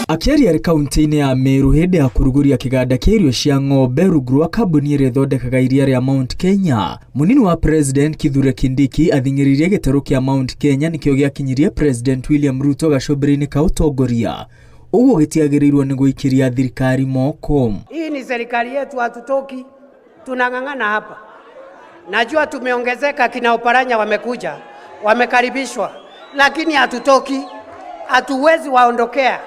Akĩaria arĩ kaunti-inĩ ya Meru hĩndĩ ya kũrugũria kĩganda kĩa irio cia ng'ombe rungu rwa kambuni ĩrĩa ĩthondekaga iria rĩa Mount Kenya, mũnini wa President Kithure Kindiki athing'ĩrĩirie gĩtarũ kĩa Mount Kenya nĩkĩo gĩakinyirie President William Ruto gacũmbĩrĩ-inĩ ka ũtongoria, ũguo gĩtiagĩrĩirwo nĩ gũikĩria thirikari moko. Hii ni serikali yetu, hatutoki, tunang'ang'ana hapa. Najua tumeongezeka, kina Oparanya wamekuja, wamekaribishwa, lakini hatutoki, hatuwezi waondokea,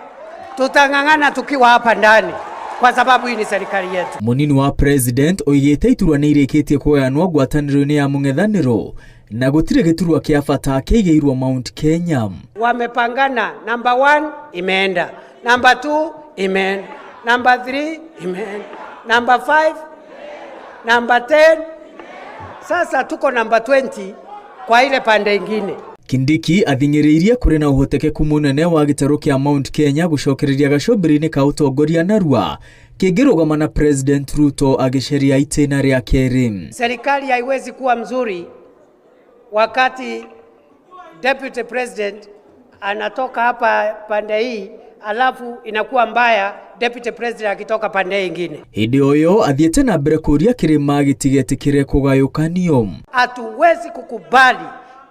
tutang'ang'ana tukiwa hapa ndani kwa sababu hii ni serikali yetu. Mũnini wa President oigĩte iturwa nĩ irĩkĩtie kũgayanwo ngwatanĩro-inĩ ya mũng'ethanĩro na gũtirĩ gĩturwa kĩa bata kĩigĩirwo Mount Kenya. Wamepangana, number 1 imeenda, number 2 imeenda, number 3 imeenda, number 5, number 10. Sasa tuko number 20 kwa ile pande ingine. Kindiki athing'ĩrĩirie kũrĩ na ũhotekeku mũnene wa gĩtarũ kĩa Mount Kenya gũcokereria gacũmbĩrĩ-inĩ ka ũtongoria narua kĩngĩrũgama na President Ruto agĩcaria itĩna rĩa kerĩ. Serikali haiwezi kuwa mzuri wakati Deputy President anatoka hapa pande hii alafu inakuwa mbaya Deputy President akitoka pande ingine. Hĩndĩ o ĩyo athiĩte na mbere kũũria kĩrĩma gĩtigetĩkĩre kũgayũkanio. Hatuwezi kukubali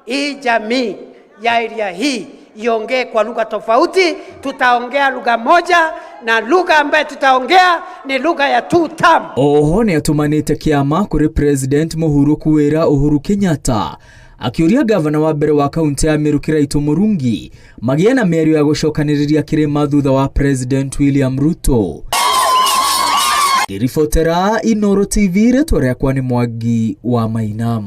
hii jamii ya area hii iongee kwa lugha tofauti. Tutaongea lugha moja na lugha ambayo tutaongea ni lugha ya two term. Oho nĩ atũmanĩte kĩama kũrĩ President mũhurũku wĩra Uhuru Kenyatta akĩũria gavana wa mbere wa kaunti ya Meru Kiraitũ Mũrungi magĩe na mĩario ya gũcokanĩrĩria kĩrĩma thutha wa President William Ruto. Ngĩribotera Inooro TV, rĩtwa rĩakwa nĩ Mwangi wa Maina.